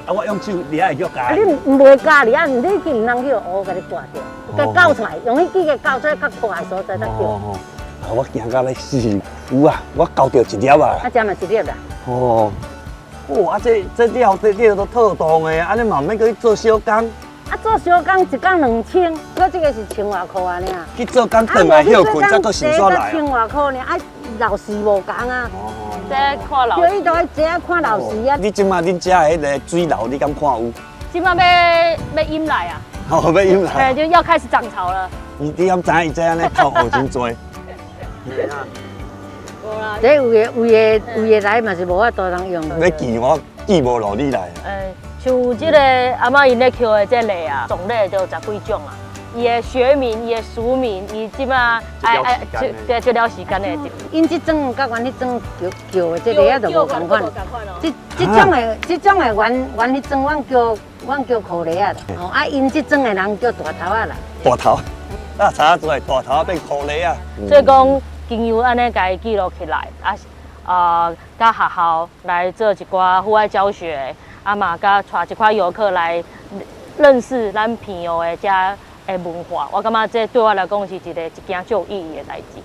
啊，我用手掠會叫咬。啊，你毋袂咬你啊，你去毋通去烏共你割著，共鉸出來，用彼支共鉸出來較闊的所在才叫。哦，啊，我驚到欲死，有啊，我鉸著一粒啊。啊，這嘛一粒啦。哦，哦，啊，這這了這了都套當的，按呢嘛毋免閣去做小工。啊，做小工一工2000，閣這个是千外箍按呢。去做工轉來歇睏，才閣想煞來。千外箍爾，啊，老時無仝啊。哦。這看老。對，伊都愛這看老時啊。你這馬恁遮彼个水流，你敢看有？這馬欲淹來啊！哦，欲淹來。對，就要開始漲潮了。你敢知影伊這按呢頭學真濟？無啦。這有的有的有的來嘛是無法度通用。欲記我記無落你來。像這个阿嬤𪜶咧抾的這梨啊，種類就有十幾種啊。伊的學名、伊的俗名，伊這馬愛愛對，這了時間的。𪜶這種佮阮彼種叫叫的這梨仔就無仝款。這這種的這種的，阮阮彼種阮叫阮叫苦梨仔啦。哦，啊，𪜶這種的人叫大頭仔啦。大頭，啊，查出來大頭變苦梨仔。所以講，經由按呢共伊記錄起來，啊啊，佮學校來做一寡戶外教學，啊嘛，佮帶一寡遊客來認識咱平湖的遮的文化，我感覺這對我來講是一個一件足有意義的代誌。